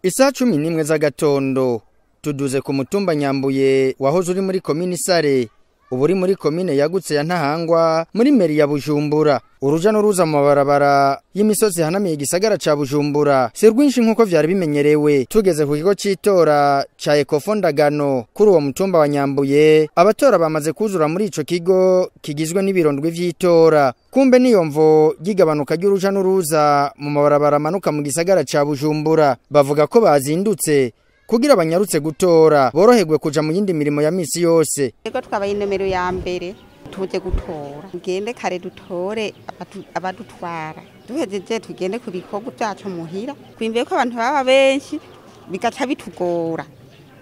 Isaha 11 z'agatondo tuduze ku mutumba Nyambuye wahoze uri muri komine Sare, ubu uri muri komine yagutse ya Ntahangwa muri meri ya Bujumbura. Uruja n'uruza mu mabarabara y'imisozi ihanamiye igisagara ca Bujumbura si rwinshi nk'uko vyari bimenyerewe. Tugeze ku kigo c'itora ca Ecofo Ndagano kuri uwo mutumba wa Nyambuye, abatora bamaze kuzura muri ico kigo kigizwe n'ibirondwe vy'itora. Kumbe niyo mvo ry'igabanuka ry'uruja n'uruza mu mabarabara amanuka mu gisagara ca Bujumbura. Bavuga ko bazindutse kugira banyarutse gutora boroherwe kuja mu yindi mirimo ya misi yose. Ego twabaye inomero ya mbere tuje gutora, tugende kare dutore abadutwara, duhejeje tugende ku bikorwa byacu muhira. Twimviye ko abantu baba benshi bigaca bitugora,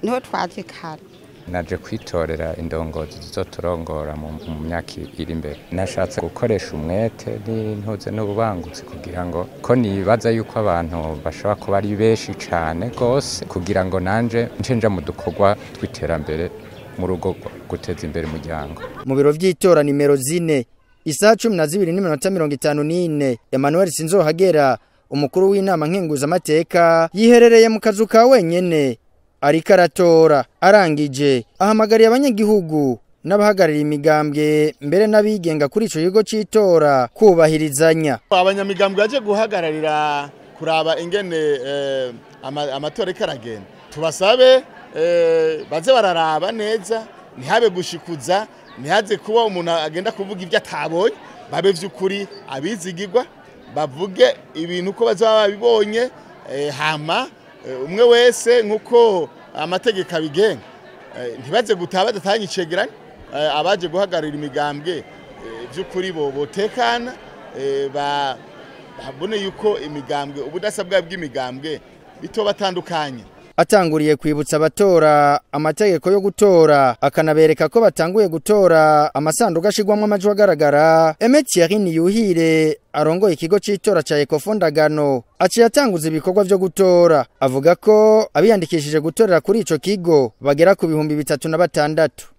niho twaje kare. Naje kwitorera indongozi zizoturongora mu myaka iri imbere. Nashatse gukoresha umwete n'intuze n'ububangutsi kugira ngo ko nibaza yuko abantu bashobora kuba ari benshi cane gose, kugira ngo nanje nce nja mu dukorwa tw'iterambere mu rugo, guteza imbere umuryango. Mu biro vy'itora nimero 4 isaha 12:54 Emmanuel Sinzohagera, umukuru w'inama nkenguzamateka, yiherereye mu kazu ka wenyene ariko aratora. Arangije ahamagariye abanyagihugu n'abahagarariye imigambwe mbere n'abigenga kuri ico kigo c'itora kubahirizanya. Abanyamigambwe baje guhagararira kuraba ingene amatora ariko aragenda, tubasabe baze bararaba neza, ntihabe gushikuza, ntihaze kuba umuntu agenda kuvuga ibyo atabonye, babe vy'ukuri abizigirwa, bavuge ibintu uko bazaba babibonye, hama umwe wese nkuko amategeko abigenga, ntibaze gutaha badatanye icegeranyo. Abaje guhagararira imigambwe vy'ukuri bo botekana, babone yuko imigambwe ubudasa bw'imigambwe bitobatandukanye. Atanguriye kwibutsa abatora amategeko yo gutora, akanabereka ko batanguye gutora amasanduku ashigwamwo amajwi agaragara. Aimé Thierry Niyuhire arongoye ikigo c'itora ca Ecofo Ndagano aciye atanguza ibikorwa vyo gutora. Avuga ko abiyandikishije gutorera kuri ico kigo bagera ku 3006.